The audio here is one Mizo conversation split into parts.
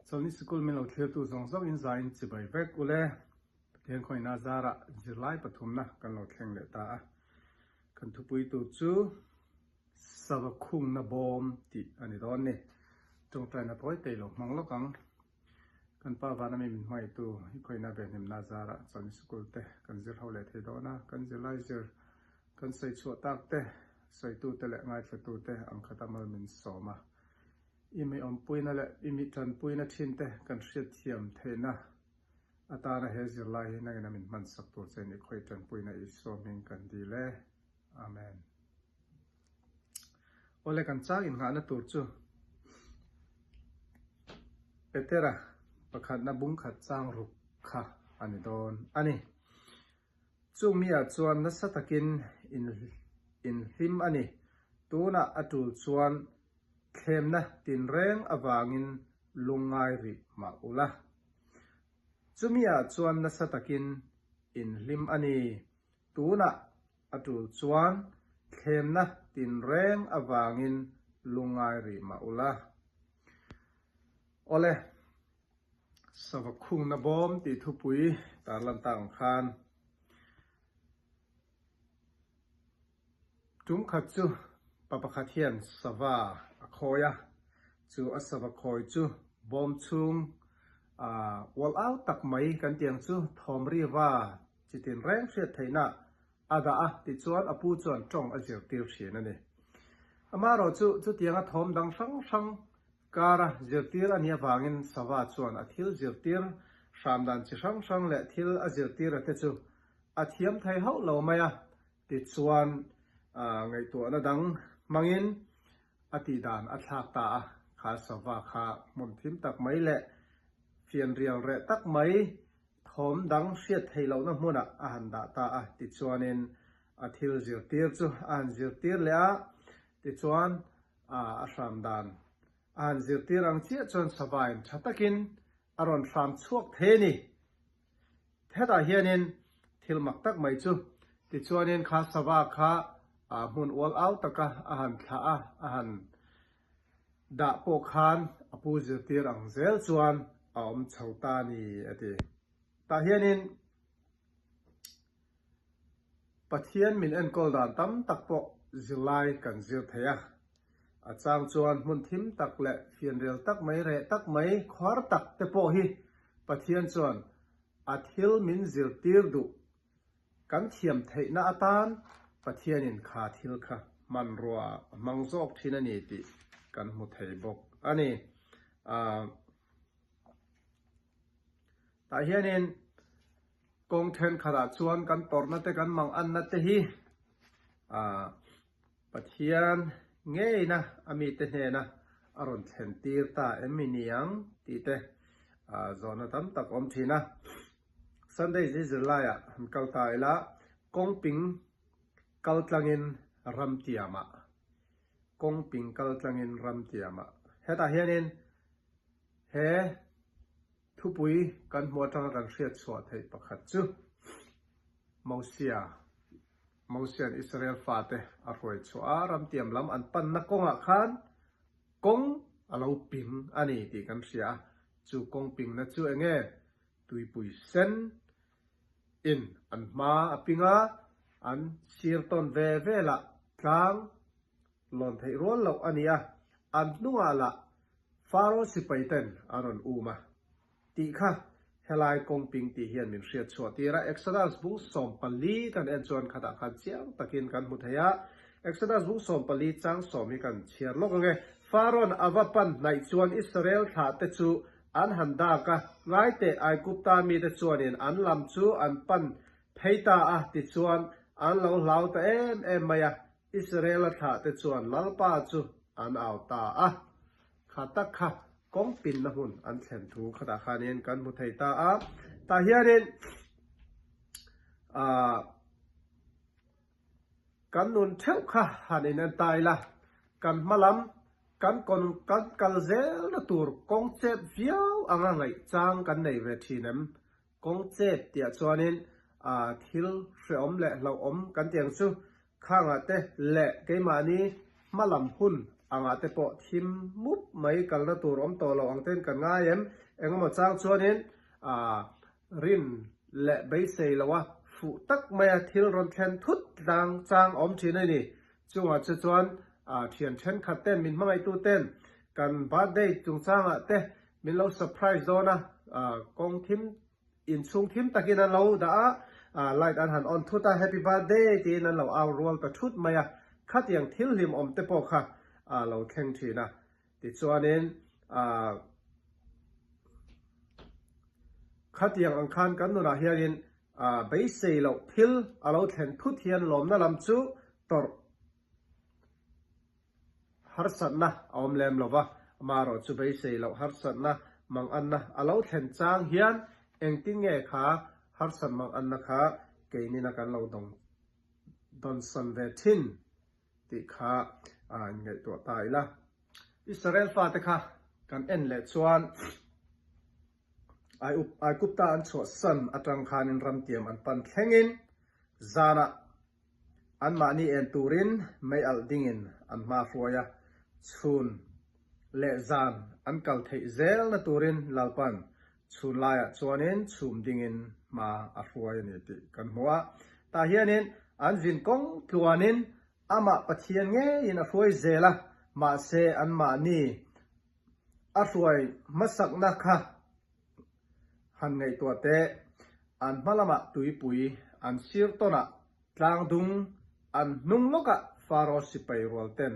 Chawlhni sikul min lo thlirtu zawng zawng in zaiin chibai vek ule. Pathian khawina zarah zirlai pathumna kan lo thleng leh ta a. Kan thupui tur chu Sava khungna bawm tih a ni dawn ni. Tawngtaina tawi tei lo hmang lawk ang. Kan pa vana mi min hmaitu i khawina ve hnemna zarah Chawlhni sikul te kan zir ho leh thei dawn a. Kan zirlai zir kan sawi chhuah tak te, sawitute leh ngaithlatute ang khata mal min sawm a. I mi awmpuina leh i mi tanpuina thin te kan hriatthiam theihna atana he zirlai hi nangin a min hmansak tur che ni khawi tanpuina Isua hming kan dil e. Amen. Awle kan chang innghahna tur chu Petera pakhatna bungkhat chang ruk kha a ni dawn a ni. Chung mi ah chuan nasa takin in hlim a ni. Tunah a tul chuan thlemna tinreng avangin lungngai rih mah ula. Chumi ah chuan nasa takin in hlim a ni. Tunah a tul chuan thlemna tinreng avangin lungngai rih mah ula. Awle. Sava khungna bawm tih thupui tarlan tak ang khan tum khat chu pa pakhat hian sava a khawi a, chu a sava khawi chu bawm chhung ah ual au tak mai kan tih ang chu thawm riva chi tin reng hriat theihna a dah a tichuan a pu chuan tawng a zirtir thin a ni. Amaherawh chu chutianga thawm dang hrang hrang Kara zirtir a nih avangin Sava chuan a thil zirtir hram dan chi hrang hrang leh thil a zirtira te chu a thiam thei hauh lo mai a, tichuan ngaihtuahna dang hmangin a tih dan a thlak ta a, kha Sava kha hmun thim tak mai leh fianrial reh tak mai thawm dang hriat theih lohna hmunah a han dah ta a, tichuanin a thil zirtir chu a han zirtir leh a, tichuan a hram dan a han zirtir ang chiah chuan savain tha takin a rawn hram chhuak thei a ni. Hetah hianin thil mak tak mai chu tichuanin kha sava kha hmun ual au taka a han thlah a, a han dah pawh khan a pu zirtir ang zel chuan a awm chho ta a ni a ti. Tah hianin Pathian min enkawl dan tam tak pawh zirlai kan zir thei a. A chang chuan hmun thim tak leh fianrial tak mai, reh tak mai, khuar tak te pawh hi Pathian chuan a thil min zirtir duh kan thiam theihna atan Pathianin kha thil kha hmanrua a hmang zawk thin a ni tih kan hmu thei bawk a ni. Tah hianin Kawng thenkhatah chuan kan tawrhna te kan manganna te hi Pathian ngeina a mite hnena a rawn thlen tir ta em mi ni ang tih te zawhna tam tak awm thin a. Sunday zi zirlaiah han kal ta ila kawngping kal tlangin ram tiamah kawngping kal tlangin ram tiamah hetah hianin he Thupui kan hmuh atanga kan hriat chhuah theih pakhat chu Mosia, Mosia'n Israel fate a hruai chhuah a, ramtiam lam an panna kawngah khan kawng a lo ping a ni tih kan hria a. Chu kawng pingna chu eng nge? Tuipui sen in an hma a ping a, an sir tawn ve velah tlang lawn theih rual loh a ni a, an hnungah lah Faro sipai ten a rawn um a tih kha helai kawng ping tih hian min hriat chhuah tir a. Exodus bung 14 kan en chuan khatah khan chiang takin kan hmu thei a. Exodus bung 14 chang sawm hi kan chhiar lawk ang e. Farawn a va pan hnaih chuan Israel thlah te chu an han dak a, ngaiteh Aigupta mite chuanin an lam chu an pan phei ta a, tichuan an lo hlau ta em em mai a. Israel-a thlahte chuan Lalpa chu an au ta a, kha tak kha kawng pinna hmun an thlen thu khatah khanin kan hmu thei ta a. Tah hianin aah kan nun theuh kha han inen ta ila, kan hma lam kan kawn kan kal zelna tur kawng chep viau anga ngaih chang kan nei ve thin em? Kawng chet tiah chuanin thil hrehawm leh hlauhawm kan tih ang chu khangah te leh keimahni hma lam hun Angah te pawh thim mup mai kalna tur awm tawh lo ang ten kan ngai em? Engemaw chang chuanin ah rin leh beisei loa fuh tak maia thil rawn thlen thut tlang chang awm thin a ni. Chungah chu chuan ah thian thenkhat ten min hmangaihtu ten kan birthday chungchangah te min lo surprise dawn a, ah kawng thim Inchhung thim takin an lo dah a, light an han on thut a, Happy Birthday tiin an lo au rual ta thut mai a, khatiang thil hlim awm te pawh kha a lo thleng thin a. Tichuanin khatiang ang khan kan nunah hianin beisei loh thil a lo thlen thut hian lawmna lam chu tawrh Harsatna a awm lem lo va, amaherawh chu beisei loh harsatna manganna a lo thlen chang hian engtin nge kha harsat manganna kha keinina kan lo dawng dawnsawn ve thin tih kha a inngaihtuah ta ila. Israel fate kha kan en leh chuan Aigupta an chhuahsan atang khanin ramtiam an pan thlengin zanah Anmahni en turin mei alh dingin an hma hruai a, chhun leh zan an kal theih zelna turin Lalpan chhun laiah chuanin chhum dingin hma a hruai a ni tih kan hmu a. Tah hianin an zin kawng tluanin amah Pathian ngeiin a hruai zel a, mahse anmahni a hruai hmasakna kha Han ngaihtuah teh, an hma lamah tuipui, an sir tawnah tlang dung, an hnung lawkah Faro sipai rual ten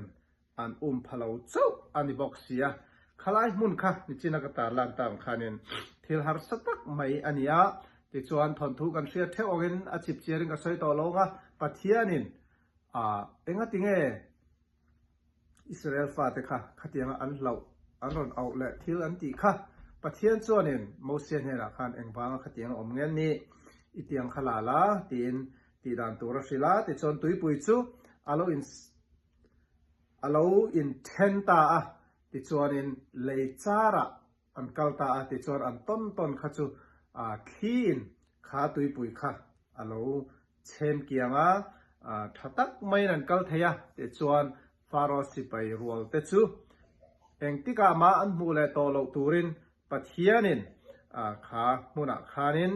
an um pha lo chauh a ni bawk sia. Khalai hmun kha nichina ka tar lan ta ang khanin thil harsa tak mai a ni a, tichuan thawnthu kan hriat theuh angin a chip chiarin ka sawi tawh lo ang a, Pathianin ah engatinge Israel fate kha khatianga an hlauh, an rawn auh leh thil an tih kha Pathian chuanin Mosia hnenah khan engvanga khatianga awm nge ni i tiang kha la la tiin tih dan tur a hrilh a, tichuan tuipui chu a lo in a lo inthen ta a, tichuanin lei charah an kal ta a, tichuan an tawn tawn kha chu thliin kha tuipui kha a lo Chhem kianga tha tak maiin an kal thei a, tichuan Faro sipai rual te chu engtikah mah an hmuh leh tawh loh turin Pathianin kha hmunah khanin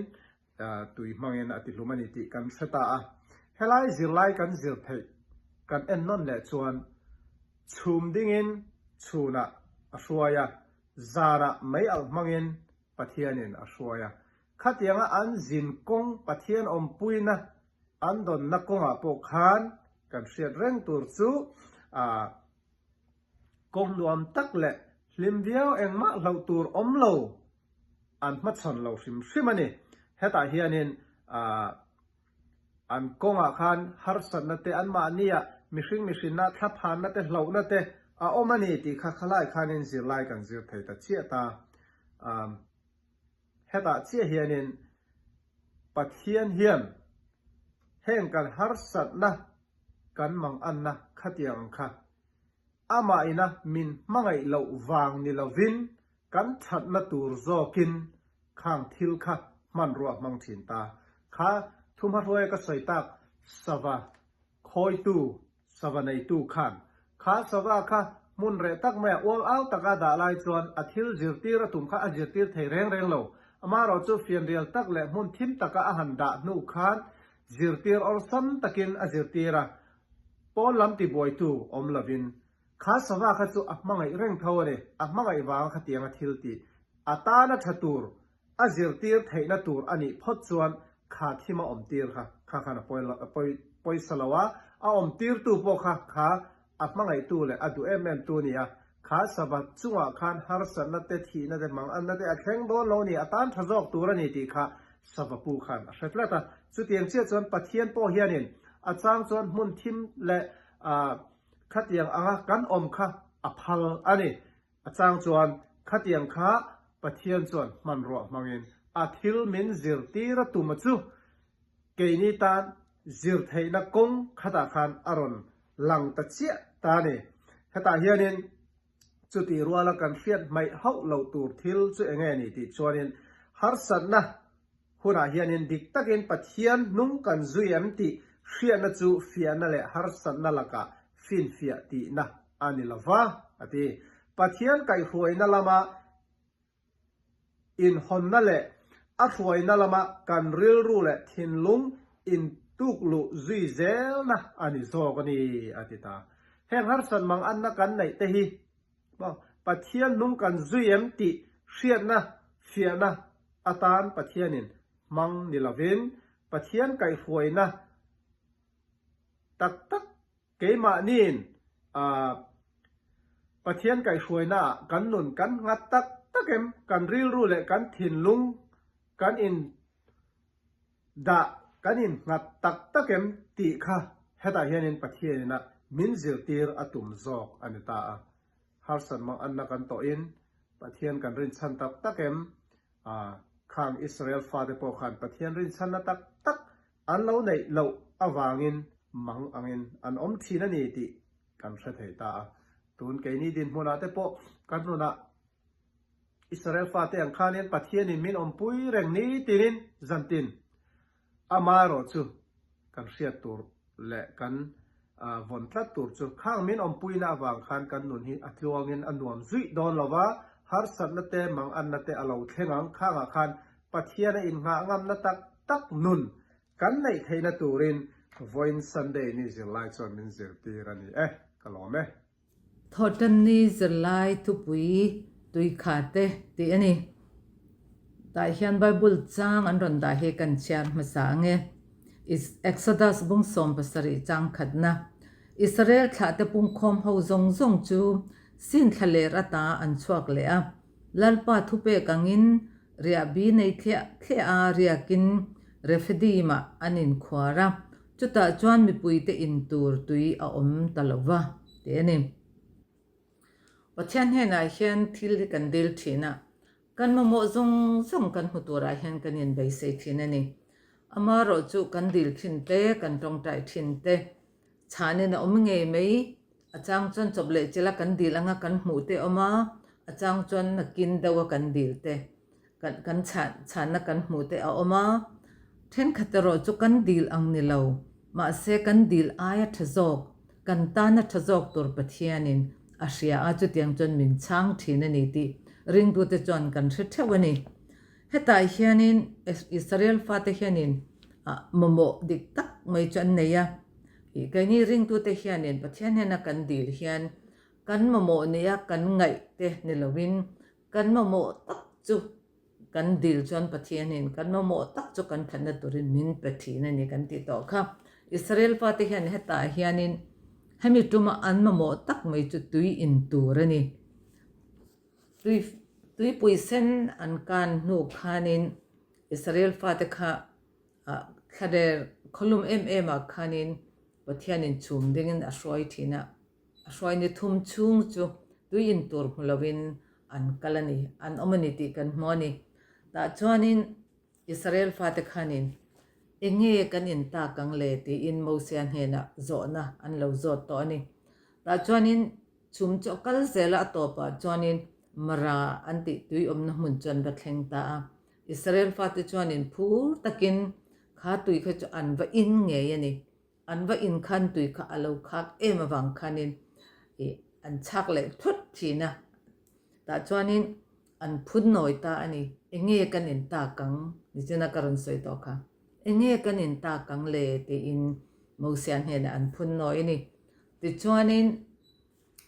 tui hmangin a tihlum a ni tih kan hre ta a. Helai zirlai kan zir theih kan en nawn leh chuan chhum dingin chhunah a hruai a, zanah mei alh hmangin Pathianin a hruai a. Khatianga an zin kawng Pathian awmpuina an dawnna kawngah pawh khan kan hriat reng tur chu kawng nuam tak leh hlim viau engmah hlauh tur awm lo an hmachhawn lo hrim hrim a ni. Hetah hianin an kawngah khan harsatna te anmahnia mihring mihrinna thlaphanna te hlauhna te a awm a ni tih kha khalai khanin zirlai kan zir thei ta chiah ta. Hetah chiah hianin Pathian hian heng kan harsatna kan manganna khatiang ang kha amah ina min hmangaih loh vang ni lovin kan thatna tur zawkin khang thil kha hmanrua hmang thin ta. Kha thuhmahruaia ka sawi tak sava khawitu Sava neitu khan kha sava kha hmun reh tak maia ual au taka dah lai chuan a thil zirtir a tum kha a zirtir thei reng reng lo. Amaherawh chu fianrial tak leh hmun thim taka a han dah hnu khan zirtir awlsam takin a zirtir a, pawn lam tibuaitu awm lovin kha sava kha chu a hmangaih reng tho a ni. A hmangaih vanga khatianga thil tih a tana tha tur A zirtir theihna tur a nih phawt chuan kha thim a awmtir kha kha khan a pawi pawisa lo a, a awmtirtu pawh kha kha a hmangaihtu leh a duh em em tu a ni a, kha sava chungah khan harsatna te, thihna te, manganna te a thleng dawn lo a ni, a tan tha zawk tur a ni tih kha sava pu khan a hre tlat a. Chutiang chiah chuan Pathian pawh hianin a chang chuan hmun thim leh khatiang anga kan awm kha a phal a ni. A chang chuan khatiang kha Pathian chuan hmanruah hmangin a thil min zirtir a tum a chu keini tan zir theihna kawng khatah khan a rawn lang ta chiah ta a ni. Hetah hianin chutih ruala kan hriat hmaih hauh loh tur thil chu enge ni tih chuanin harsatna hunah hianin dik takin Pathian hnung kan zui em tih hriatna chu fiahna leh harsatna lakah finfiah tihna. a ni lo va, a ti. Pathian kaihhruaina lama inhawnna leh a hruaina lama kan rilru leh thinlung intukluh zui zelna a ni zawk a ni, a ti ta. Heng harsat mang anna kan neih te hi Pathian hnung kan zui em tih hriatna fiahna atan Pathianin hmang ni lovin Pathian kaihhruaina tak tak Keimahniin Pathian kaihhruainaah kan nun kan nghat tak tak em? Kan rilru leh kan thinlung kan in dah kan in nghat tak tak em tih kha hetah hianin Pathianina min zirtir a tum zawk a ni ta a. Harsat mang anna kan tawhin Pathian kan rinchhan tak tak em? Khang Israel fate pawh khan Pathian rinchhanna tak tak An lo neih loh avangin mang angin an awm thin a ni tih kan hre thei ta a. Tun keini dinhmunah te pawh kan nunah Israel fate ang khanin Pathianin min awmpui reng ni tinin zantin amaherawh chu kan hriat tur leh kan vawn tlat tur chu khang min awmpuina avang khan kan nun hi a tluangin a nuam zuih dawn lo va, harsatna te manganna te a lo thleng ang khangah khan Pathian a innghah ngamna tak tak nun kan neih theihna turin vawiin Sunday ni zirlai chuan min zirtir a ni e, ka lawm e. Thawhtanni zirlai thupui tuikha te tih a ni. Tah hian Bible chang an rawn dah hi kan chhiar hmasa ang e. Exodus bung 70 chang khatna. Israel thlahte pungkhawm ho zawng zawng chu sin thlaler ata an chhuak leh a. Lalpa thupek angin riahbi nei thliah thliah a riakin Rephidim-ah an inkhuar a, chutah chuan mipuite in tur tui a awm ta lo va, tih a ni. Pathian hnenah hian thil hi kan dil thin a, kan mamawh zawng zawng kan hmu turah hian kan inbeisei thin a ni. Amaherawhchu kan dil thin te, kan tawngtai thin te, Chhanin a awm ngei mai. A chang chuan chawp leh chilh a kan dil anga kan hmuh te awm a, a chang chuan nakin deuh a kan dil te, kan kan chhan chhanna kan hmuh te a awm a. Thenkhat erawh chu kan dil ang ni lo, mahse kan dil aia tha zawk, kan tana tha zawk tur Pathianin a hria a, chutiang chuan min chhang thin a ni tih ringtute chuan kan hre theuh a ni. Hetah hianin Israel fate hianin mamawh dik tak mai chu an nei a. Ih keini ringtute hianin Pathian hnena kan dil hian kan mamawh nia kan ngaih te ni lovin kan mamawh tak chu kan dil chuan Pathianin kan mamawh tak chu kan thatna turin min pe thin a ni kan tih tawh kha. Israel fate hian hetah hianin hemi tuma an mamawh tak mai chu tui in tur a ni. Tui tuipui sen an kan hnu khanin Israel fate kha thlader khawlum em em ah khanin Pathianin chhum dingin a hruai thin a, a hruai ni thum chhung chu tui in tur hmu lovin an kal a ni, an awm a ni tih kan hmu a ni. Tah chuanin Israel fate khanin eng nge kan in tak ang le tiin Mosia hnenah zawhna an lo zawt tawh a ni. Tah chuanin Chhum chu a kal zel a, a tawpah chuanin Mara an tih tui awmna hmun chu an va thleng ta a. Israel fate chuanin phur takin kha tui kha chu an va in ngei a ni. An va in khan tui kha a lo khak em avang khanin ih an chhak leh thut thin a. Tah chuanin an phun nawi ta a ni. Enge kan in tak ang? Nichina ka rawn sawi tawh kha. Enge kan in tak ang le? tiin Mosia hnenah an phun nawi a ni. Tichuanin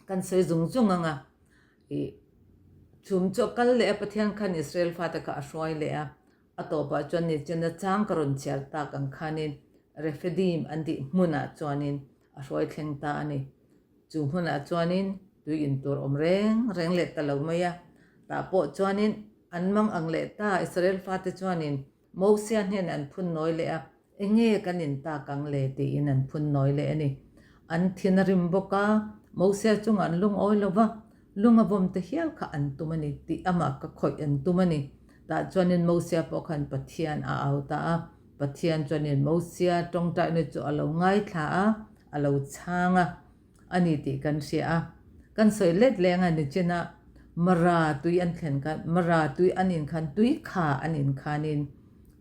kan sawi zung zung ang a, ih chhum chu a kal leh a, Pathian khan Israel fate kha a hruai leh a, a tawpah chuan ni chuan a chang ka rawn chhiar tak ang khanin Rephidim an tih hmunah chuanin a hruai thleng ta a ni. Chu hmunah chuanin tui in tur awm reng reng leh ta lo mai a, tah pawh chuanin an mang ang leh ta, Israel fate chuanin Mosia hnenah an phun nawi leh a, Enge kan in tak ang le? tiin an phun nawi leh a ni. An thin a rim bawk a, Mosia chungah an lungawi lo va, lung a vawm te hial kha an tum a ni tih amah ka khawih an tum a ni. Tah chuanin Mosia pawh khan Pathian a au ta a, Pathian chuanin Mosia tawngtaina chu a lo ngaithla a, a lo chhang a. a ni tih kan hria a. Kan sawi let leng a nichin a Mara tui an thlen khan, Mara tui an in khan, tui kha an in khanin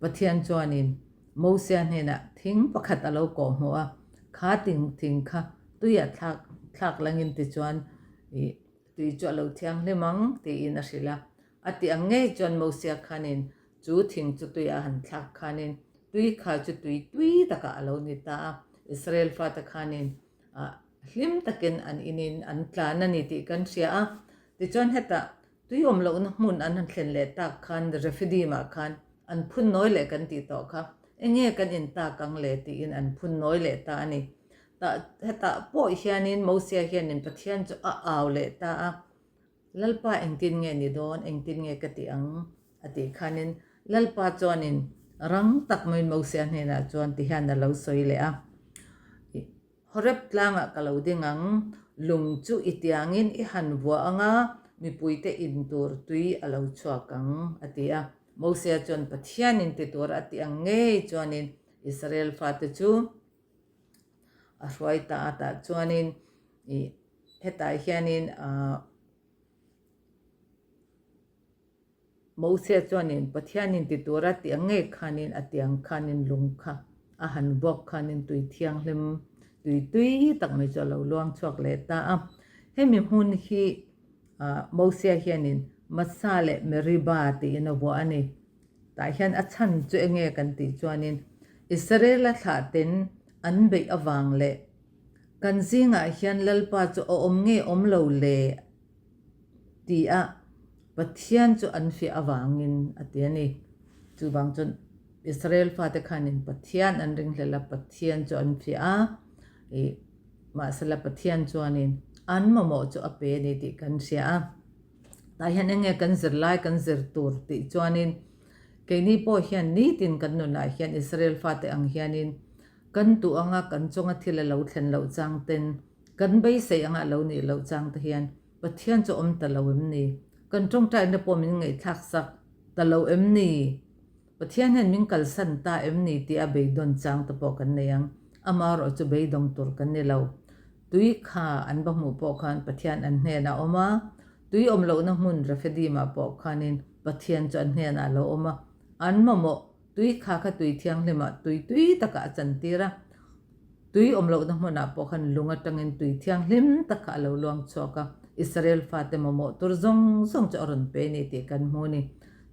Pathian chuanin Mosia hnenah thing pakhat a lo kawh hmuh a, kha ting thing kha tuiah thlak thlak langin tichuan ih tui chu a lo thianghlim ang tiin a hrilh a. A tih ang ngei chuan Mosia khanin chu thing chu tuiah a han thlak khanin tui kha chu tui tui takah a lo ni ta a. Israel fate khanin ah hlim takin an inin an tlan a ni tih kan hria a. Tichuan hetah Tui awm lohna hmun an han thlen leh tak khan Rephidim ah khan an phun nawi leh kan tih tawh kha enge kan in tak ang le tiin an phun nawi leh ta a ni. Tah hetah pawh hianin Mosia hianin Pathian chu a au leh ta a, Lalpa engtin nge ni dawn, engtin nge ka tih ang a tih khanin Lalpa chuanin rang tak maiin Mosia hnenah chuan tihian a lo sawi leh a. Horeb tlangah ka lo ding ang, lung chu i tiangin i han vuah ang a, mipuite in tur tui a lo chhuak ang, a ti a. Mosia chuan Pathianin ti tur a ti ang ngei chuanin Israel fate chu a hruai ta a, tah chuanin ih hetah hianin ah. Mosia chuanin Pathianin ti tura tih ang ngei khanin a tiang khanin lung kha a han vuak khanin tui thianghlim tui tui tak mai chu a lo luang chhuak leh ta a. Hemi hmun hi Mosia hianin Massa leh Meriba tiin a vuah a ni. Tah hian a chhan chu enge kan tih chuanin Israela thlahten an beih avang leh kan zingah hian Lalpa chu a awm nge awm lo le tia Pathian chu an fiah avangin a ti a ni. Chuvang chuan Israel fate khanin Pathian an ringhlel a, Pathian chu an fiah a, ih mahsela Pathian chuanin an mamawh chu a pe a ni tih kan hria a. Tah hian eng nge kan zir lai kan zir tur tih chuanin keini pawh hian nitin kan nunah hian Israel fate ang hianin kan tuh anga kan chunga thil a lo thlen loh chang ten kan beisei anga a lo nih loh chang te hian Pathian chu awm ta lo em ni? Kan tawngtaina pawh min ngaihthlak sak ta lo em ni? Pathian hian min kalsan ta em ni tih a beidawn chang te pawh kan nei ang. Amaherawh chu beidawng tur kan ni lo. Tui kha an va hmuh pawh khan Pathian an hnenah a awm a, tui awm lohna hmun Rephidimah pawh khanin Pathian chu an hnenah a lo awm a. An mamawh tui kha kha tui thianghlimah tui tui takah a chantir a. Tui awm lohna hmunah pawh khan lung atangin tui thianghlim tak kha a lo luang chhuak a, Israel fate mamawh tur zawng zawng chu a rawn pe a ni tih kan hmu a ni.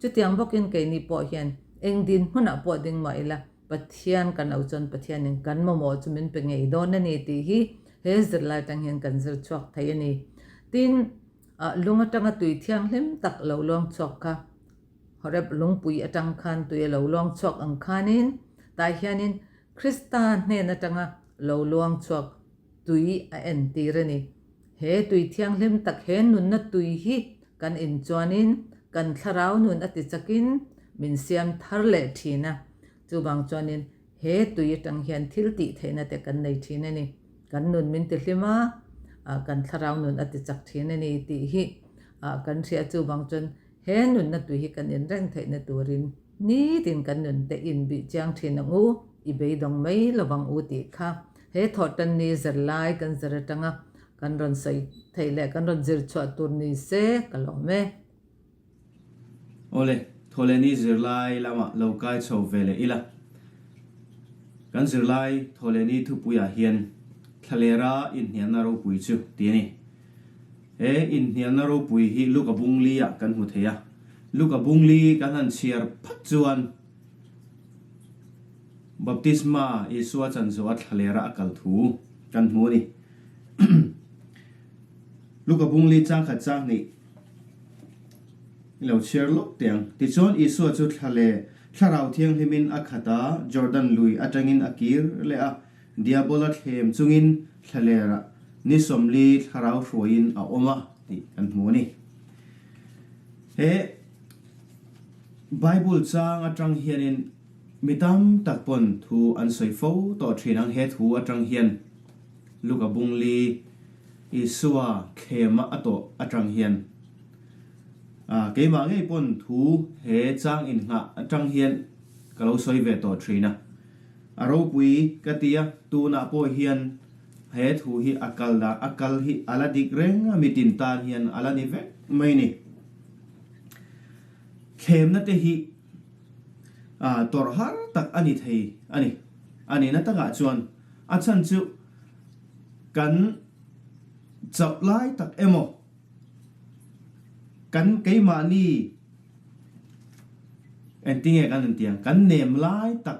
Chutiang bawkin keini pawh hian eng dinhmunah pawh ding mah ila, Pathian kan lo chuan Pathianin kan mamawh chu min pe ngei dawn a ni tih hi he zirlai atang hian kan zir chhuak thei a ni. Tin, lung atanga tui thianghlim tak lo luang chhuak kha Horeb lungpui atang khan tui a lo luang chhuak ang khanin tah hianin Krista hnen atanga lo luang chhuak tui a entir a ni. He tui thianghlim tak he nunna tui hi kan inchuanin kan thlarau nun a ti chakin min siam thar leh thin a. Chuvang chuanin he tui atang hian thil tih theihna te kan nei thin a ni. Kan nun min ti hlim a, kan thlarau nun a ti chak thin a ni tih hi kan hria. Chuvang chuan he nunna tui hi kan inreng theihna turin Nitin kan nun te in bih chiang thin ang u, i beidawng mai lovang u tih kha he thawhtan ni zirlai kan zir atanga kan rawn sawi theih leh kan rawn zir chhuah tur ni se ka lawm e. Awle, thawhlehni zirlai lamah lo kai chho ve leh ila. Kan zirlai thawhlehni thupuiah hian thlalera inhnialna ropui chu ti a ni. He inhnialna ropui hi Luka Bungli-ah kan hmu thei a. Luka Bungli kan han chhiar phat chuan Baptisma Isua chan zawh a thlalera a kal thu kan hmu a ni. Luka Bungli changkhat chang hnih i lo chhiar lawk teh ang. Tichuan Isua chu thla leh Thlarau Thianghlimin a khat a, Jordan lui atangin a kir leh a. Diabola thlem chungin thlalerah ni 40 thlarau hruaiin a awm a tih kan hmu a ni. He Bible chang atang hianin mi tam tak pawn thu an sawi fo tawh thin ang. He thu atang hian Luka Bungli Isua thlema a tawh atang hian keimah ngei pawn thu he chang innghah atang hian ka lo sawi ve tawh thin a. A ropui ka ti a, tunah pawh hian he thu hi a kal dan, a kal hi a la dik reng a, mitin tan hian a la ni vek mai ni. Thlemna te hi tawrh har tak a ni thei a ni. A nihna takah chuan a chhan chu kan. Chauh lai tak emaw kan keimahni engtinge kan intiang kan nem lai tak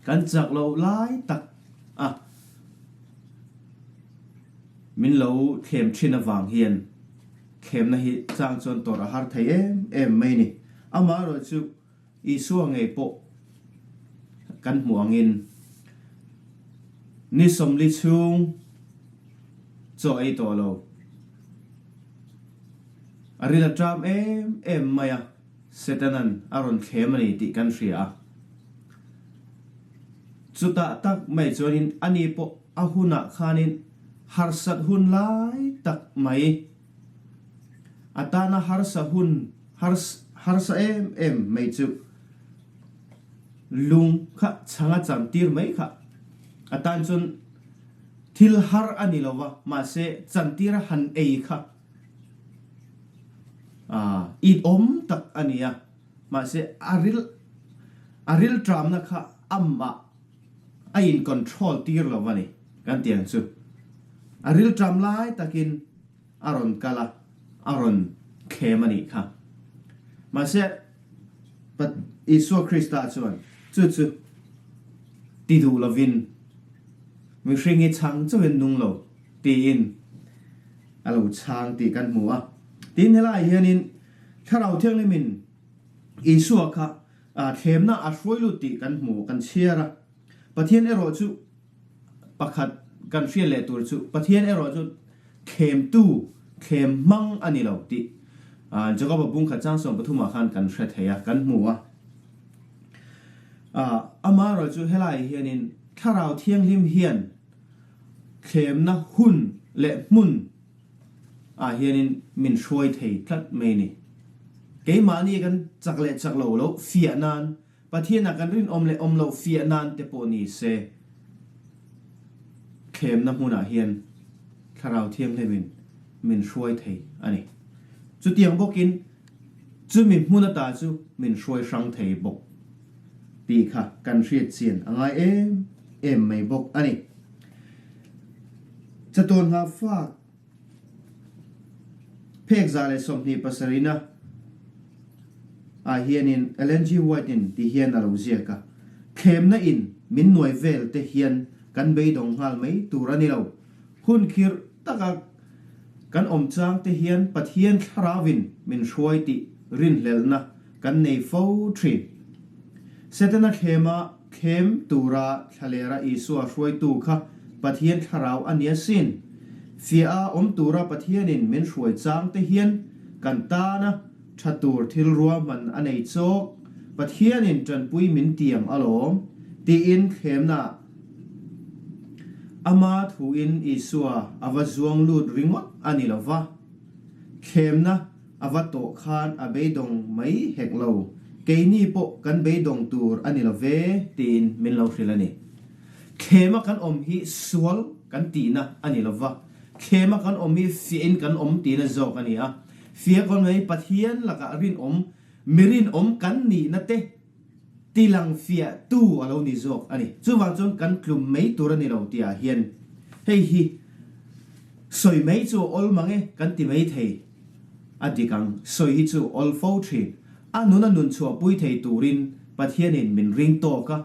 kan chak loh lai tak a min lo thlem thin avang hian thlemna hi chang chuan tawrh a har thei em em mai ni. Amaherawhchu Isua ngei pawh kan hmuh angin ni 40 chhung chaw ei tawh lo. A ril a ṭam em em mai a, Setanan a rawn thlem a ni tih kan hria a. Chutah tak mai chuanin ani pawh a hunah khanin harsat hun lai tak mai A tana harsa hun harsa em em mai chu lung kha chhanga chan tir mai kha a tan chuan thil har a ni lo va, mahse chan tira han ei kha it awm tak a ni a, mahse a ril a rilṭamna kha amah a in control tir lo va ni kan ti ang chu. A rilṭam lai takin a rawn kal a, a rawn thlem a nih kha. Mahse, Isua Krista chuan chu chu ti duh lovin mihring hi chhang chauhin nung lo tiin a lo chhang tih kan hmu a. Tin, helaiah hianin Thlarau Thianghlimin Isua kha thlemna a hruai lut tih kan hmu, kan chhiar a. Pathian erawh chu pakhat kan hriat leh tur chu Pathian erawh chu thlemtu, thlem hmang a ni lo tih Jakoba bung khat chang 13 ah khan kan hre thei a, kan hmu a. Amaherawh chu helaiah hianin Thlarau Thianghlim hian thlemna hun leh hmun ah hianin min hruai thei tlat mai a ni. Keimahni kan chak leh chak lo loh fiah nan Pathianah kan rinawm leh awm loh fiah nan te pawh ni se, thlemna hmunah hian Thlarau Thianghlimin min hruai thei a ni. Chutiang bawkin chumi hmun ata chu min hruai hrang thei bawk tih kha kan hriat chian a ngai em em mai bawk a ni. Chatuan hla fak. Phek 127 na ah hianin Ellen G. White in ti hian a lo ziak a, Thlemna in min nuai vel te hian kan beidawng nghal mai tur a ni lo. Hun khirh taka kan awm chang te hian Pathian thlarauin min hruai tih rinhlelhna kan nei fo thin. Setana thlema thlem tura thlalera Isua hruaitu kha Pathian thlarau a nia sin. Fiah a awm tura Pathianin min hruai chang te hian kan tana tha tur thil ruahman a nei chawk, Pathianin tanpui min tiam alawm, tiin thlemna ama thuin Isua a va zuang lut ringawt a ni lo va. Thlemna A va tawh khan a beidawng mai hek lo, keini pawh kan beidawng tur a ni lo ve tiin min lo hrilh a ni. Thlema kan awm hi sual kan tihna a ni lo va, thlema kan awm hi fiahin kan awm tihna zawk a ni a. Fia kan awm hi Pathian lakah rinawm, mi rinawm kan nihna te tilang fiah tu a lo ni zawk a ni. Chuvang chuan kan tlum mai tur a ni lo tih ah hian hei hi sawi mai chu a awl mang e kan ti mai thei a dik ang. Sawi hi chu awl fo thin. A nun a nun chhuahpui thei turin Pathianin min ring tawk a,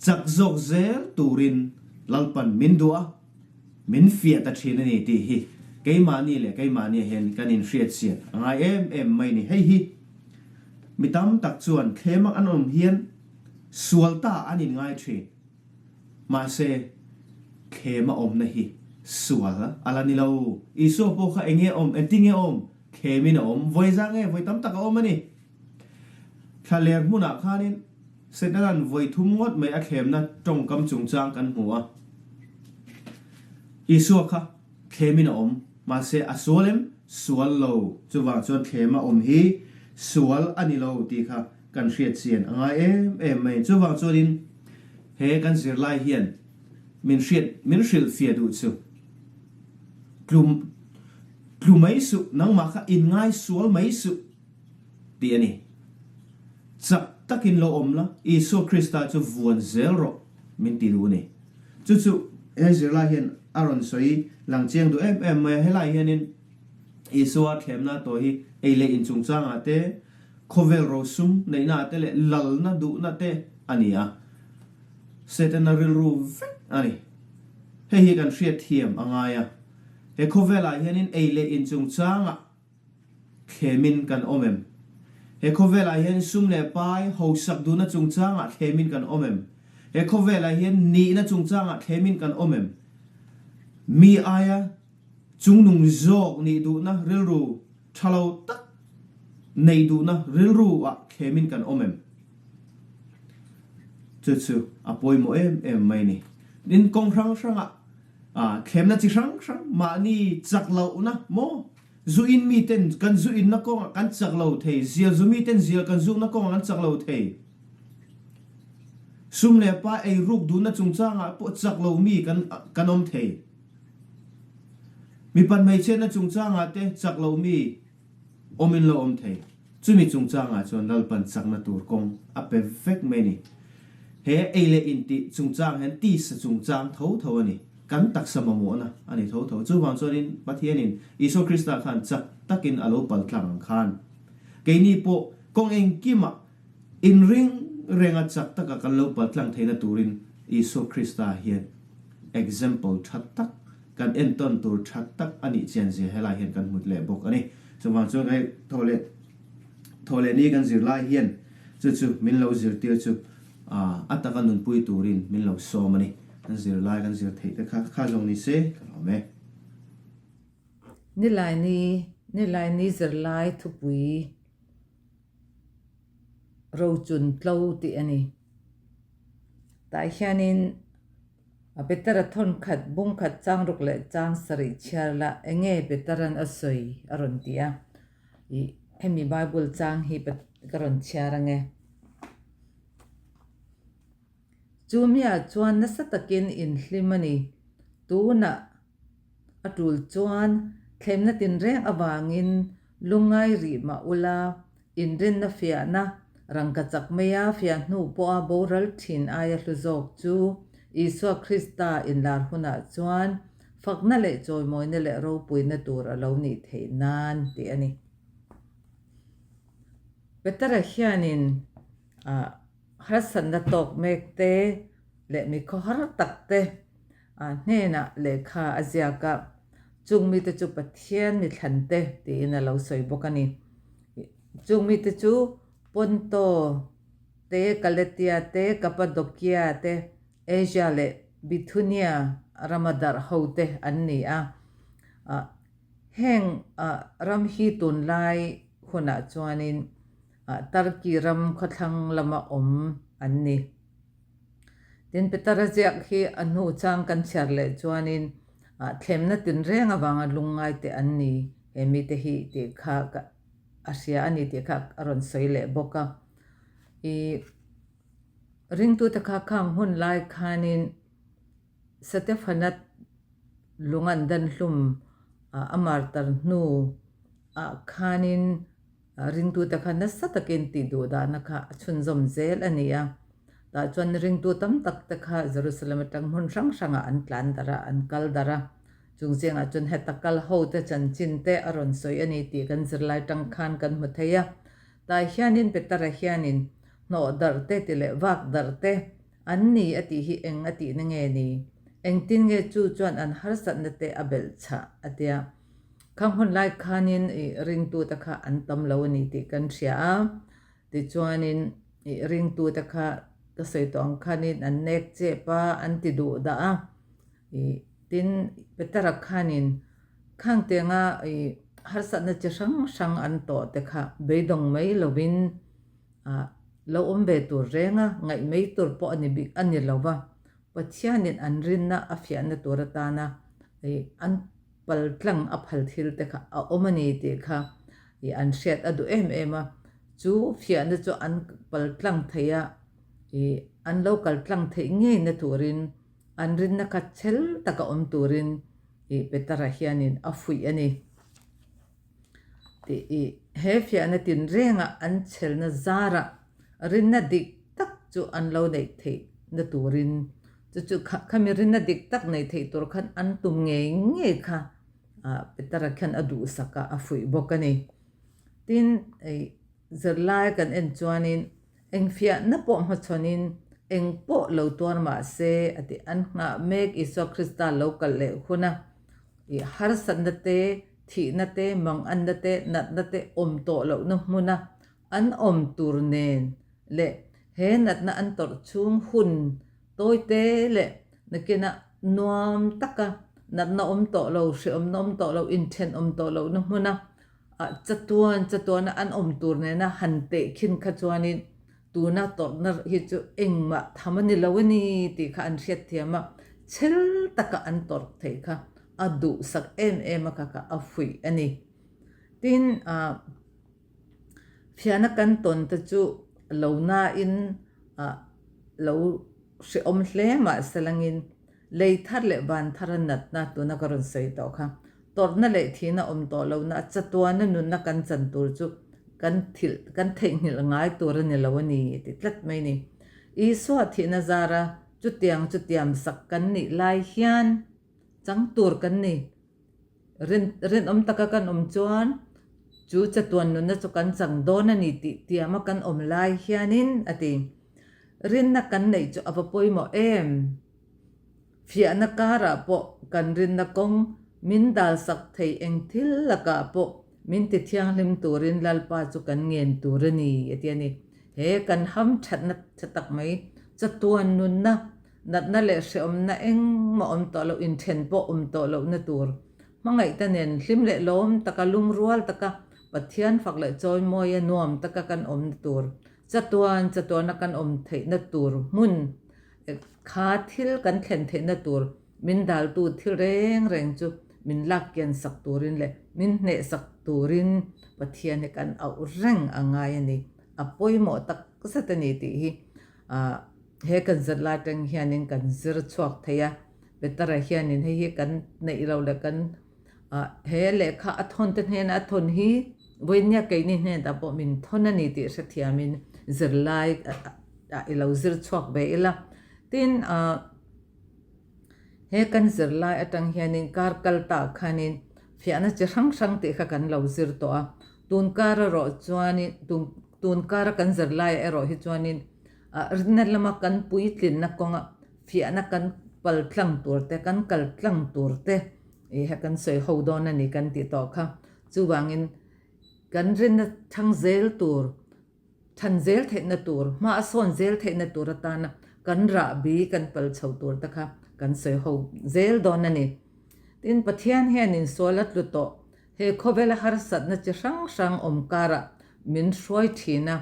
chak zawk zel turin Lalpan min duh a, min fiah ta thin a ni tih hi keimahni leh keimahniah hian kan inhriatchian a ngai em em mai ni. Hei hi mi tam tak chuan thlem an awm hian sual ta an inngai thin. Mahse, thlem a awmna hi sual a la ni lo. Isua pawh kha eng nge awm, engtin nge awm? Thlemin a awm. Vawi zang nge vawi tam tak a awm a ni. Thlaler hmunah khanin Setana'n vawi thum ngawt mai a thlemna tawngkam chungchang kan hmu a. Isua kha thlemin a awm, mahse a sual em? Sual lo. Chuvang chuan thlem a awm hi sual a ni lo tih kha kan hriat chian a ngai em em mai. Chuvang chuanin he kan zirlai hian min hriat min hrilhfiah duh chu tlu tlu mai suh, nangmah kha inngai sual mai suh. Tih a ni. Chak takin lo awm la, Isua Krista chu vuan zel rawh min ti duh a ni. Chu chu he zirlai hian. a rawn sawi lang chiang duh em em mai a. Helaiah hianin Isua thlemna tawh hi ei leh in chungchangah te, khawvel rosum neihnaah te leh lalna duhna te a ni a. Setana rilru vek a ni. Hei hi kan hriatthiam a ngai a. He khawvelah hianin ei leh in chungchangah thlemin kan awm em? He khawvelah hian sum leh pai hausak duhna chungchangah thlemin kan awm em? He khawvelah hian nihna chungchangah thlemin kan awm em? Mi aia chungnung zawk nih duhna rilru tha lo tak neih duhna rilru ah thlemin kan awm em? Chu chu a pawimawh em em mai ni. Tin, kawng hrang hrangah thlemna chi hrang hrang mahni chak lohna maw? Zu in mi ten kan zu inna kawngah kan chak lo thei, zial zu mi ten zial kan zukna kawngah kan chak lo thei. Sum leh pa ei ruk duhna chungchangah pawh chak lo mi kan kan awm thei. Mipat hmeichhiatna chungchangah te chak lo mi awm in lo awm thei. Chumi chungchangah chuan Lalpan chakna tur kawng a pe vek mai a ni. He ei leh in tih chungchang hian tisa chungchang tho tho a ni. Kan taksa mamawhna a ni tho tho. Chuvang chuanin Pathianin Isua Krista khan chak takin a lo pal tlang ang khan keini pawh kawng engkimah inring renga chak taka kan lo pal tlang theihna turin Isua Krista hian example tha tak Kan entawn tur tha tak a nih chian zia helai hian kan hmut leh bawk a ni. Chuvang chuan hei thaw leh thaw leh ni kan zir lai hian chu chu min lo zirtir chu a taka nunpui turin min lo sawm a ni. Kan zir lai kan zir theih te kha kha zawng ni se ka lawm e. Nilaini Nilaini zirlai thupui Rochun tlo tih a ni. Tah hianin A Petera thawn khat, bung khat chang ruk leh chang sarih chhiar la, enge Petera'n a sawi a rawn ti a. Ih, hemi Bible chang hi ka rawn chhiar ange. Chu miah chuan nasa takin inhlim a ni. Tunah a tul chuan thlemna tinreng avangin lungngai rih mah ula, Inrinna fiahna rangkachak maia fiah hnu pawha boral thin aia hlu zawk chu Isua Krista inlar hunah chuan fakna leh chawimawina leh ropuina tur a lo nih theih nan tih a ni. Petera hianin harsatna tawk mek te leh mi khawhar tak te hnenah lehkha a ziak a, chung mite chu Pathian mi thlan te tiin a lo sawi bawk a ni. Chung mite chu Ponto te, Galatia te, Kapadokia te, Asia leh Bithunia rama darh ho te an ni a. Heng ram hi tunlai hunah chuanin Turkey ram khawthlang lama awm an ni. Tin, Petera ziak hi a hnu chang kan chhiar leh chuanin thlemna tinreng avanga lungngai te an ni he mite hi tih kha a hria a ni tih kha a rawn sawi leh bawk a. I ringtute kha khang hun lai khanin Setefana lung an dan hlum a martar hnu ah khanin Ringtute kha nasa takin tih duh dahna kha a chhunzawm zel a ni a. Tah chuan ringtu tam tak te kha Jerusalem atang hmun hrang hrangah an tlan darh a, an kal darh a. Chung zingah chuan heta kal ho te chanchin te a rawn sawi a ni tih kan zirlai tang khan kan hmu thei a. Tah hianin Petera hianin hnawh darh te ti leh vak darh te an ni a tih hi eng a tihna nge ni? Engtin nge chu chuan an harsatna te a belh chhah? a tia. Khang hun lai khanin i ringtute kha an tam lo a ni tih kan hria a, tichuanin i ringtute kha ka sawi tawh ang khanin an nek chep a, an ti duh dah a, i tin Petera khanin khang tianga i harsatna chi hrang hrang an tawh te kha beidawng mai lovin ah lo awm ve tur reng a, ngaih mai tur pawh a ni bik a ni lo va, Pathianin an rinna a fiahna tur atana i an paltlang a phal thil te kha a awm a ni tih kha ih an hriat a duh em em a, chu fiahna chu an paltlang thei a, ih an lo kaltlang theih ngeina turin an rinna kha chhel taka awm turin ih Petera hianin a fuih a ni tih ih he fiahna tinrenga an chhelna zarah rinna dik tak chu an lo neih theihna turin. Chu chu khami rinna dik tak nei theih tur khan an tum ngei ngei kha Petera khian a duhsak a, a fuih bawk a ni. Tin, zirlai kan en chuanin engfiahna pawh hmachhawnin eng pawh lo tuar mah se a ti. An nghah mek Isua Krista lo kalh leh huna harsatna te, thihna te, manganna te, natna te awm tawh lohna hmuna An awm tur nen leh he natna an tawrh chhung hun tawite leh nakinah nuam taka natna awm tawh lo, hrehawmna awm tawh lo, inthen awm tawh lohna hmuna chatuan chatuana an awm tur nena han tehkhin kha chuanin tuna tawrhna hi chu engmah tham a ni lo a ni tih kha an hriatthiam a, chhel taka an tawrh theih kha a duhsak em em a kha kha a fuih a ni. Tin, ah. Fiahna kan tawn te chu lo nain lo hrehawm hle mah selangin lei thar leh van thar a natna tuna ka rawn sawi tawh kha. Tawrhna leh thihna awm tawh lohna a chatuana nunna kan chan tur chu kan thilh kan theihnghilh ngai tur a ni lo a ni ti tlat mai ni. Isua thihna zara chutiang chu tiamsak kan nih lai hian chang tur kan ni. Rinawm taka kan awm chuan chu chatuan nunna chu kan chang dawn a ni tih tiama kan awm lai hianin a ti. Rinna kan neih chu a va pawimawh em? Fiahna karah pawh kan rinna kawng min dalsak thei eng thil lakah pawh min ti thianghlim turin Lalpa chu kan ngen tur a ni a ti a ni. He kan hamthatna tha tak mai chatuan nunna Natna leh hrehawmna engmah awm tawh loh, inthen pawh awm tawh lohna tur. Hmangaihte nen hlim leh lawm taka, lungrual taka, Pathian fak leh chawimawia nuam taka kan awmna tur, chatuan chatuana kan awm theihna tur hmun kha thil kan thlen theihna tur min daltu thil reng reng chu min lak kian sak turin leh min hneh sak turin Pathian hi kan auh reng a ngai a ni. A pawimawh tak zet a ni tih hi He kan zir lai atang hianin kan zir chhuak thei a, Petera hianin hei hi kan neih lo leh kan he lehkha a thawn te hnena a thawn hi vawinia keini hnenah pawh min thawn a ni tih hrethiamin zirlai ah i lo zir chhuak ve ila. Tin, he kan zirlai atang hianin kar kal tah khanin fiahna chi hrang hrang tih kha kan lo zir tawh a, tun kar erawh chuanin tun kara kan zirlaiah erawh hi chuanin Rinna lama kan puitlinna kawnga fiahna kan pal tlang tur te, kan kal tlang tur te ih he kan sawi ho dawn a ni kan tih tawh kha. Chuvangin kan rinna thang zel tur, than zel theihna tur, hma a sawn zel theihna tur atana kan rahbi kan pal chho tur te kha kan sawi ho zel dawn a ni. Tin, Pathian hianin sual a tlu tawh, he khawvela harsatna chi hrang hrang awm karah min hruai thin a,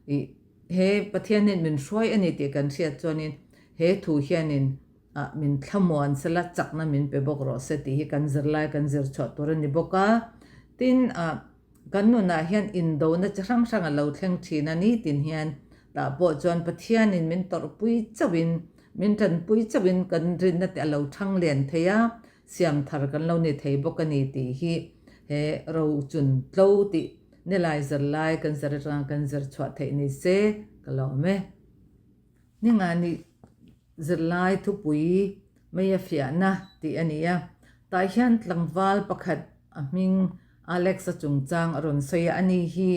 ih He Pathianin min hruai a ni tih kan hriat chuanin he thu hianin ah min thlamuan sela chakna min pe bawk rawh se tih hi kan zirlai kan zir chhuah tur a ni bawk a. Tin, ah kan nunah hian indona chi hrang hrang a lo thleng thin a ni tin hian tah pawh chuan Pathianin min tawrhpui chauhin, min tanpui chauhin kan rinna te a lo thang lian thei a, siam thar kan lo ni thei bawk a ni tih hi he rochun tlo tih Nilai zirlai kan zir atanga kan zir chhuah theih ni se ka lawm e. Ninga nih zirlai thupui mai a fiahna tih a ni a. Tah hian tlangval pakhat a hming Alex-a chungchang a rawn sawi a, ani hi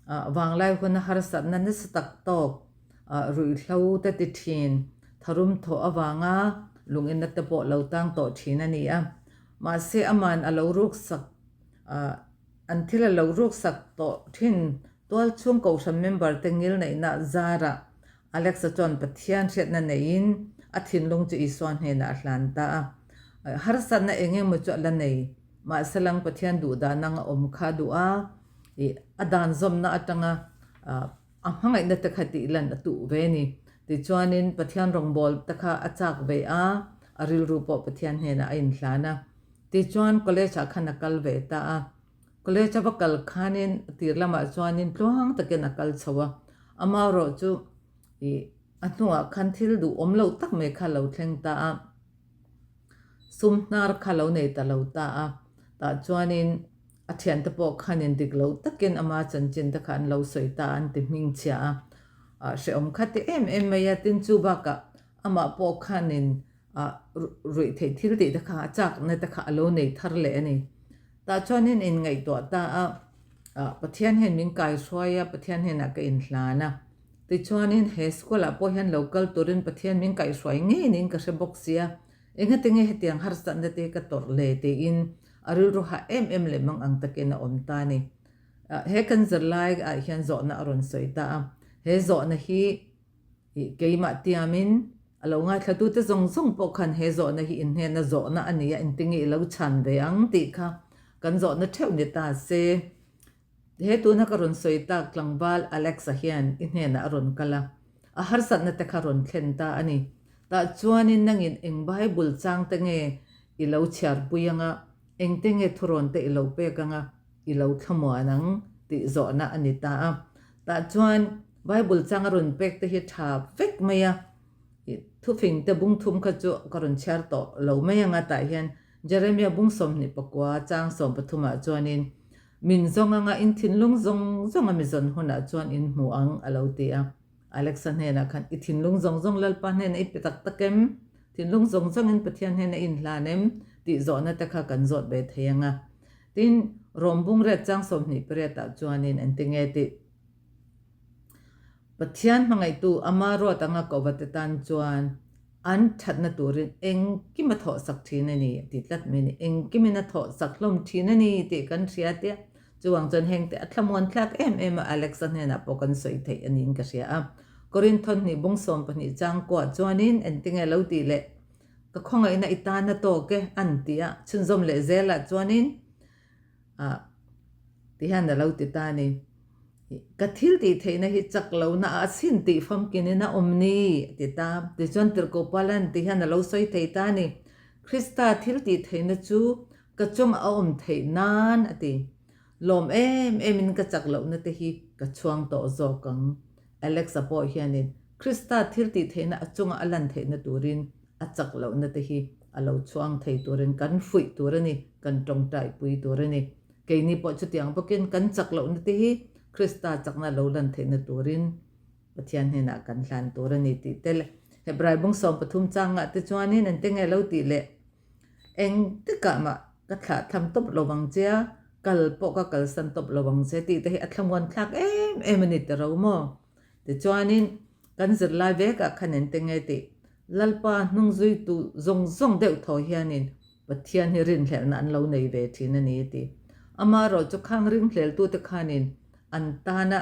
vanglai huna harsatna nasa tak tawk ruihhlo te ti thin, tharum thawh avanga lungina te pawh lo tang tawh thin a ni a. Mahse aman a lo ruksak An thil a lo ruksak tawh thin. Tualchhung Kohhran member te ngilneihna zarah Alexa chuan Pathian hriatna neiin a thinlung chu Isua hnenah a hlan ta a. Harsatna eng emaw chu a la nei. Mahse lang Pathian duhdah nang a awm kha a duh a, ih a dan zawmna atanga a hmangaihna te kha tih lan a tuh ve a ni. Tichuanin Pathian rawngbâwl te kha a châk ve a, a rilru pawh Pathian hnenah a inhlan a. Tichuan college ah khan a kal ve ta a, college a va kal khanin a tir lamah chuanin tluang takin a kal chho a, amaherawh chu ih a hnuah khan thil duhawm lo tak mai kha a lo thleng ta a, sum hnar kha lo nei ta lo ta a, tah chuanin a thiante pawh khanin dik lo takin ama chanchin te kha an lo sawi ta a, an ti hmingchhia a, hrehawm kha ti em em mai a, tin chu bakah. Amah pawh khanin ruih theih thil tih te kha a chakna te kha a lo nei thar leh a ni. Tah chuanin inngaihtuah ta a, Pathian hian min kaihruai a, Pathian hnenah ka inhlan a. Tichuanin he school ah pawh hian lo kal turin Pathian min kaihruai ngei niin ka hre bawk sia, engatinge hetiang harsatna te hi ka tawrh le tiin a rilru hah em em leh mang ang takin a awm ta a ni. He kan zirlai ah hian zawhna a rawn sawi ta a, he zawhna hi keimah tiamin a lo ngaithlatute zawng zawng pawh khan he zawhna hi inhnena zawhna a ni a, engtinge i lo chhan ve ang tih kha kan zawhna theuh ni ta se. He tuna ka rawn sawi tak tlangval Alex-a hian i hnenah a rawn kal a, a harsatna te kha rawn thlen ta a ni. Tah chuanin nangin eng Bible chang te nge i lo chhiarpui anga, engte nge thurawn te i lo pek anga i lo thlamuan ang tih zawhna a ni ta a. Tah chuan Bible chang a rawn pek te hi tha vek mai a, thufing te bungthum kha chu ka rawn chhiar tawh lo mai anga tah hian Jeremia bung 24 chang 13 ah chuanin, Min zawng anga in thinlung zawng zawng a mi zawn hunah chuan in hmu ang, a lo ti a. Alexa hnenah khan, I thinlung zawng zawng Lalpa hnenah i pe tak tak em? Thinlung zawng zawngin Pathian hnenah i inhlan em? tih zawhna te kha kan zawt ve thei ang a. Tin, Rom bung riat chang 28 ah chuanin engtinge tih? Pathian hmangaihtu ama ruat anga kohva te tan chuan an thatna turin engkim a thawhsak thin a ni a ti tlat mai a ni. Engkimin a thawhsak hlawm thin a ni tih kan hria tia. Chuvang chuan hengte a thlamuan thlak em em a, Alexa hnenah pawh kan sawi theih a niin ka hria a. Korinthon hnih bung 12 chang kuah chuanin engtinge lo tih leh ka khawngaihna i tan a tawk e an ti a, chhunzawm leh zelah chuanin ah ti hian a lo ti ta a ni. Ka thil tih theihna hi chak lohna ah a sin tih famkinin a awm ni a ti ta. Tichuan Tirhkoh Paula'n ti hian a lo sawi thei ta a ni. Krista thil tih theihna chu ka chungah a awm theih nan a ti. Lawm em emin ka chak lohna te hi ka chhuang tawh zawk ang. Alex-a pawh hianin Krista thil tih theihna a chunga a lan theihna turin a chak lohna te hi a lo chhuang thei turin kan fuih tur a ni, kan tawngtaipui tur a ni. Keini pawh chutiang bawkin kan chak lohna te hi Krista chakna lo lan theihna turin Pathian hnenah kan hlan tur a ni tih te leh Hebrai bung 13 changah te chuanin engte nge lo tih leh engtikah mah ka thlah tham tawp lo vang che a, kal pawh ka kalsan tawp lo vang che tih te hi a thlamuan thlak em em a ni ta ro maw? Tichuanin kan zirlai vekah khan engte nge tih Lalpa hnungzuitu zawng zawng deuh thaw hianin Pathian hi rinhlelhna an lo nei ve thin a ni a ti. Amaherawh chu khang ringhleltute khanin an tana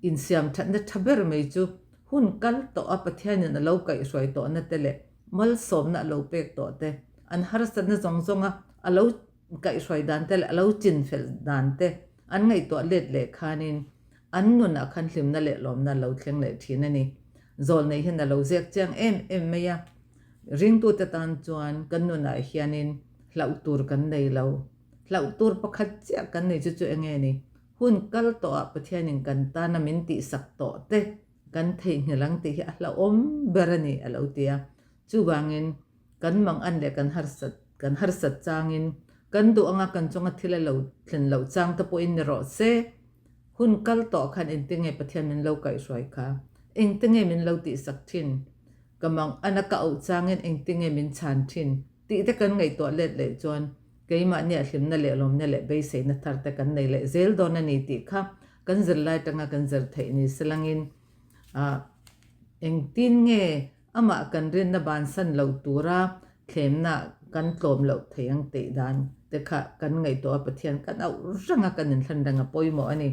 insiam thatna tha ber mai chu hun kal tawh a Pathianin a lo kaihhruai tawhna te leh malsawmna a lo pek tawh te, an harsatna zawng zawnga a lo kaihhruai dan te leh a lo chinfel dan te an ngaihtuah let leh khanin an nunah khan hlimna leh lawmna a lo thleng leh thin a ni. Zawlnei hian a lo ziak chiang em em mai a. Ringtute tan chuan kan nunah hianin hlauh tur kan nei lo. Hlauh tur pakhat chiah kan nei chu chu enge ni? Hun kal tawhah Pathianin kan tana min tihsak tawh te kan theihnghilh ang tih hi a hlauhawm ber a ni a lo ti a. Chuvangin kan mangan leh kan harsat kan harsat changin kan duh anga kan chunga thil a lo thlen loh chang te pawhin ni rawh se. Hun kal tawh khan engtinge Pathian min lo kaihhruai kha? Engtinge min lo tihsak thin? Ka mang ana ka auh changin engtinge min chhan thin tih te kan ngaihtuah let leh chuan keimahnia hlimna leh lawmna leh beiseina thar te kan nei leh zel dawn a ni tih kha kan zirlai tanga kan zir theih ni selangin ah engtin nge amah kan rinna bansan lo tura thlemna kan tlawm loh thei ang tih dan te kha kan ngaihtuah a Pathian kan auh reng a kan inhlan reng a pawimawh a ni.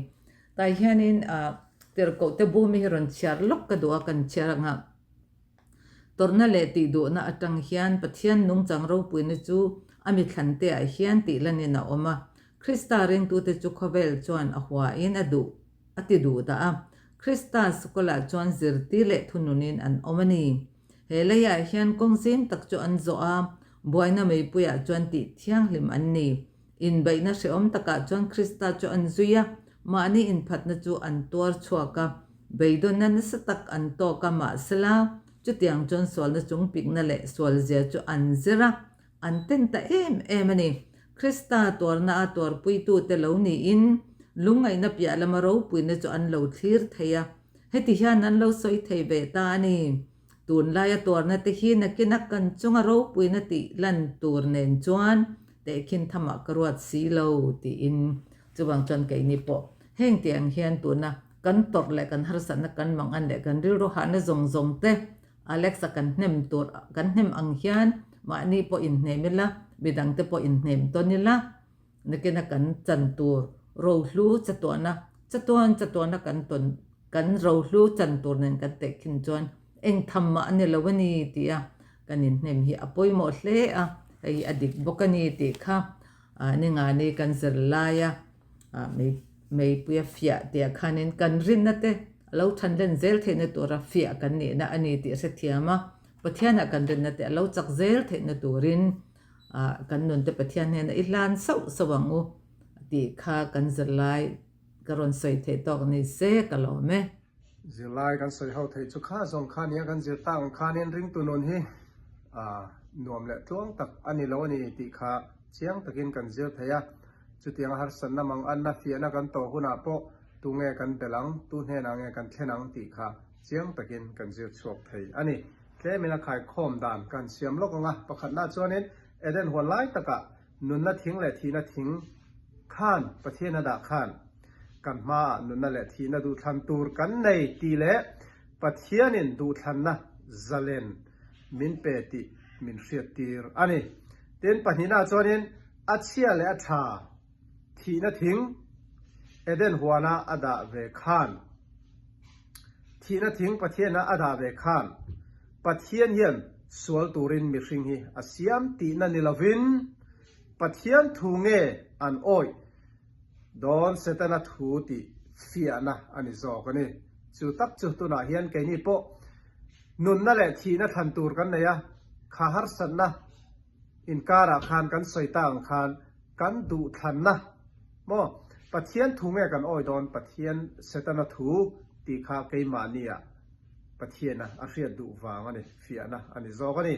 Tah hianin ah tirhkoh te bum hi rawn chhiar lawk ka duh a, kan chhiar anga tawrhna leh tih duhna atang hian Pathian nungchang ropuina chu a mithlan te ah hian tih lanin a awm a. Krista ringtute chu khawvel chuan a huain a duh a ti duh dah a. Krista sukalah chuan zirtir leh thununin an awm a ni. He leiah hian kawng zim tak chu an zawh a, buaina meipuiah chuan tih thianghlim an ni. Inbeihna hrehawm takah chuan Krista chu an zui a, mahni inphatna chu an tuar chhuak a, beidawnna nasa tak an tawk a, mahsela chutiang chuan sualna chungpikna leh sualzia chu an zir a, an ten ta em em a ni. Krista tuarna a tuarpuitute lo niin lungngaihna piah lama ropuina chu an lo thlir thei a, heti hian an lo sawi thei ve ta a ni. Tunlaia tuarna te hi nakina kan chunga ropuina tih lan tur nen chuan tehkhin thamah ka ruat si lo tiin chuvang chuan keini pawh heng tih ang hian tuna kan tawrh leh kan harsatna kan mangan leh kan rilru hahna zawng zawng te Alex-a kan hnem tur kan hnem ang hian mahni pawh inhnem ila midangte pawh inhnem tawn ila. Nakina kan chan tur rohlu chatuahna chatuan chatuahna kan tawn kan rohlu chan tur nen kan teh khin chuan eng tham mah a ni lo a ni tih a kan inhnem hi a pawimawh hle a, hei a dik bawk a ni tih kha ningani kan zir laia meipuia fiah tih ah khanin kan rinna te a lo than len zel theihna tura fiah kan nihna a ni tih hrethiam a, Pathianah kan rinna te a lo chak zel theihna turin Ah, kan nunte Pathian hnena i hlan sauh sauh ang u tih kha kan zirlai ka rawn sawi theih tawk ni se ka lawm e. Zirlai kan sawi ho theih chu kha zawng kha nia kan zir tak ang khanin ringtu nun hi ah nuam leh tluang tak a ni lo a ni tih kha chiang takin kan zir thei a. Chutiang a harsatna mang anna fiahna kan tawh hunah pawh tunge kan belh ang, tu hnenah nge kan thlen ang tih kha chiang takin kan zir chhuak thei a ni. Tlemin a khaikhawm dan kan siam lawk ang a, pakhatna chuanin Eden huan lai takah nunna thing leh thihna thing khan Pathian a dah khan kan hmaah nunna leh thihna duhthlan tur kan nei tih leh Pathianin duhthlanna zalen min pe tih min hriattir a ni. Tin, pahnihna chuanin a chhia leh a tha thihna thing Eden huana a dah ve khan, Thihna thing Pathiana a dah ve khan Pathian hian sual turin mihring hi a siam tihna ni lovin Pathian thu nge an awih dawn Setana thu tih fiahna a ni zawk a ni. Chu tak chu tunah hian keini pawh nunna leh thihna thlan tur kan nei a, kha harsatna Inkarah khan kan sawi ta ang khan kan duhthlanna maw Pathian thu nge kan awi dawn Pathian Setana thu tih kha keimahnia Pathiana a hriat duh vang a ni, fiahna a ni zawk a ni.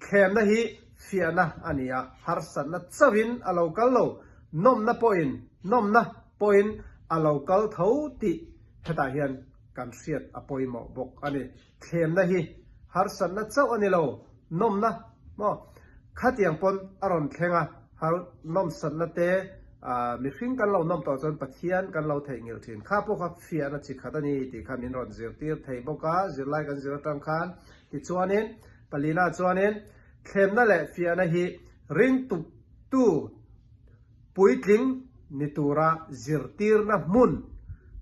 Thlemna hi fiahna a ni a, harsatna chauhin a lo kal lo, nawmna pawhin nawmna pawhin a lo kal tho tih hetah hian kan hriat a pawimawh bawk a ni. Thlemna hi harsatna chauh a ni lo, nawmna maw khatiang pawn a rawn thleng a, har nawmsatna te mihring kan lo nawm tawh chuan Pathian kan lo theihnghilh thin. Kha pawh kha fiahna chi khat a ni tih kha min rawn zirtir thei bawk a, zirlai kan zir atang khan. Tichuanin, palina chuanin thlemna leh fiahna hi ringtuptu Puitling ni tura zirtirna hmun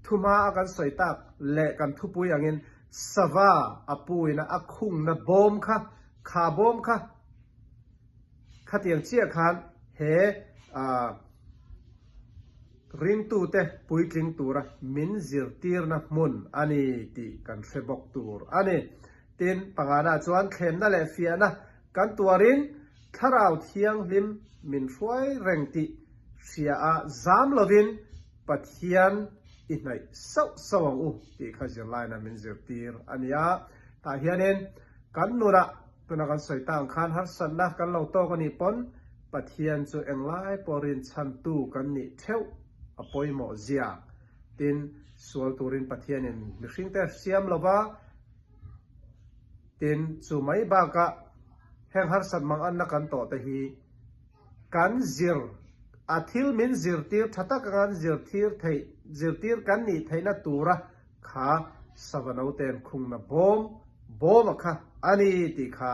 thuma a kan sawi tak leh kan thupui angin sava a puina a khungna bawm kha, kha bawm kha khatiang chiah khan he ringtute puitling tura min zirtirna hmun a ni tih kan hre bawk tur a ni. Tin, pangana chuan thlemna leh fiahna kan tuarin Thlarau Thianghlim min hruai reng tih hria a zam lovin Pathian i hnaih sauh sauh ang u tih kha zirlaina min zirtir a ni a. Tah hianin kan nunah tuna kan sawi ta ang khan harsatna kan lo tawk a nih pawn Pathian chu englai pawh rinchhantu kan nih theuh a pawimawh zia. Tin, sual turin Pathianin mihringte siam lova, Tin, chu mai bakah heng harsat mang anna kan tawh te hi kan zir a thil min zirtir tha tak anga an zirtir theih zirtir kan nih theihna tura kha sava nauten khungna bawm bawma kha a ni tih kha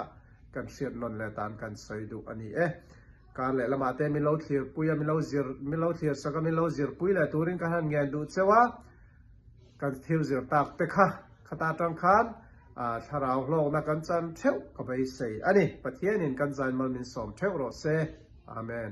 kan hriat nawn leh tan kan sawi duh a ni e. Kar leh lamah te min lo thlirpui a, min lo zir min lo thlir sak a, min lo zirpui leh turin ka han ngen duh cheu a. Kan thil zir tak te kha khata atang khan thlarau hlawkna kan chan theuh ka beisei a ni. Pathianin kan zainmal min sawm theuh rawh se. Amen.